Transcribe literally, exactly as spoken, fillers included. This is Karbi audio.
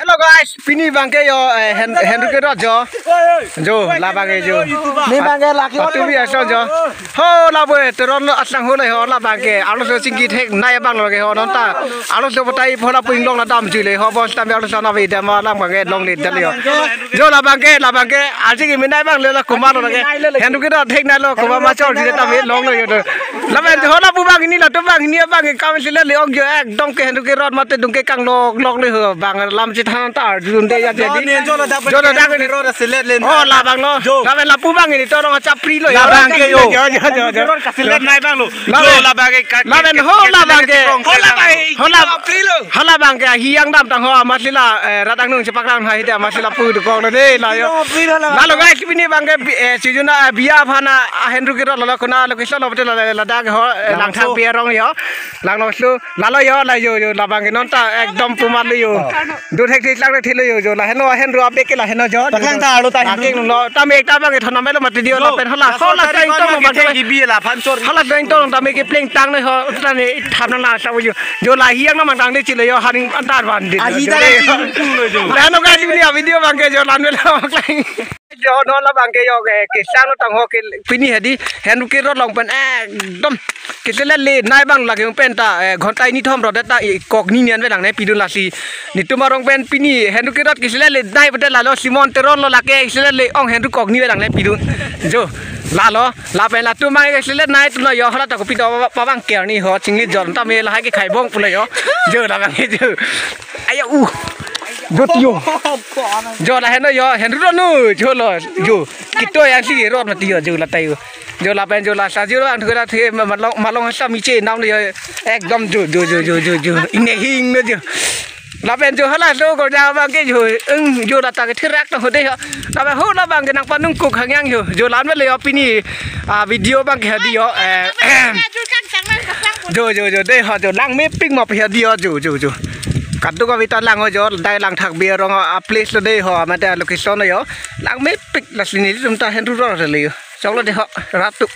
Hello guys, pini abangke yo, eh, Hen-, Hendrukherot jo. Jo, labangke jo. Ni abangke laki. Atu bi ason jo. Ho, labo, eh, Teron lo asang ho le ho, labangke. Arloso chingki theknei abang lo ke ho, non ta. Arloso batai phola puing long la damjui le ho, bos tam arloso na ve dam alam abangke longle dal yo. Jo, labangke, labangke, aji kimi nai abang le la kumar lo ke. Hendrukherot theknei lo, kumar machol ji tam longle yo. Lapen ho lapu banghini, latum banghini abangke kam si le le ong jo, ekdom ke Hendrukherot mate dungke kanglok lok le ho, bang lam chethan ta arjun de ya jadi. Jo, ladak ni. Ro da silet len. Oh, labang lo. Jo. Lapen lapu banghini to rong chapri lo ya. Labangke yo. Jo, jo, jo, jo. Silet nai abang lo. Lapen, jo, labangke ka-, lapen ka-, ho ka-, labangke. Ho labangke. Ho lab-, ho labangke ahi angdam tang ho amat sila, eh, rat angnung chepak lang hai de amat sila pu dukong lo de la yo. Lalo guys, pini abangke bi-, eh, sijuna, eh, biya aphan a Hendrukherot lo, lo kona location lo betul la, ladak ho, eh, Langthang Langso. Pi arong yo. Langso. Lalo yo, la yo, yo, labangke non ta ekdom pu amat lo yo. Dur thekthek lang thekthek lo yo, jo, la heno, Hendru abek ke la heno jo. Paklang ta arlo ta Hendru. Aking lo, ta mek ta abangke thon namelo mati dio. Jo, lapen hala, laso hala tari teng kon tong mati abangke thek ibi la phan chor. Hala teng tong ta mek ke pleng tang noi ho, ta ne tham na la sa yo. Jo, la hiang na mang tang de chilo yo, haning antar van de. Ahi jo, ta jo. Chingku lo jo. La no ka di ni video abangke jo, lan melo klang. Jo, non labangke yo ke, kesang lo tang ho ke, pini hedi, Hendrukherot along pen, eh, ekdom, keselet le, nai abang lake pen ta, eh, ghonta ini thom ro ta, eh, kok ni nian velang ne pidun lasi. Netum arong pen pini, Hendrukherot keselet le, nai pute lalo, Simon Teron lo lake, keselet le, ong Hendru kok ni velang ne pidun. Jo, lalo, lapen latum abang keselet nai tum lo yo, hala ta kopi do pa abangke ni ho, chingli jon ta me lahai ke khai bong pulo yo. Jo, labangke jo. Ayo, uh. Jo tiyo. Jo la heno yo, Hendru no, jo lo, jo. Kito yang si rot mati yo, jo la tayo. Jo lapen jo la sa jo la, thura the, malong, malong sa miche nam lo yo. Ekdom jo, jo, jo. Ine hing no jo. Lapen jo hala so ko ja abangke jo, eng, jo la ta ke thirak to ho de yo. Lapen ho labangke nang panung kuk hangyang yo. Jo lan melo yo pini, ah, video abangke hedi yo. Eh, jo, jo, jo, de ho, jo, langmepik ma phi di ho, jo, jo, jo. Kaduk avita lang ho, jo, dai Langthang Pi arong a place lo de ho, mate location lo yo. Langmepik lasi netum ta Hendrukherot le yo. Choklo de ho, ratu.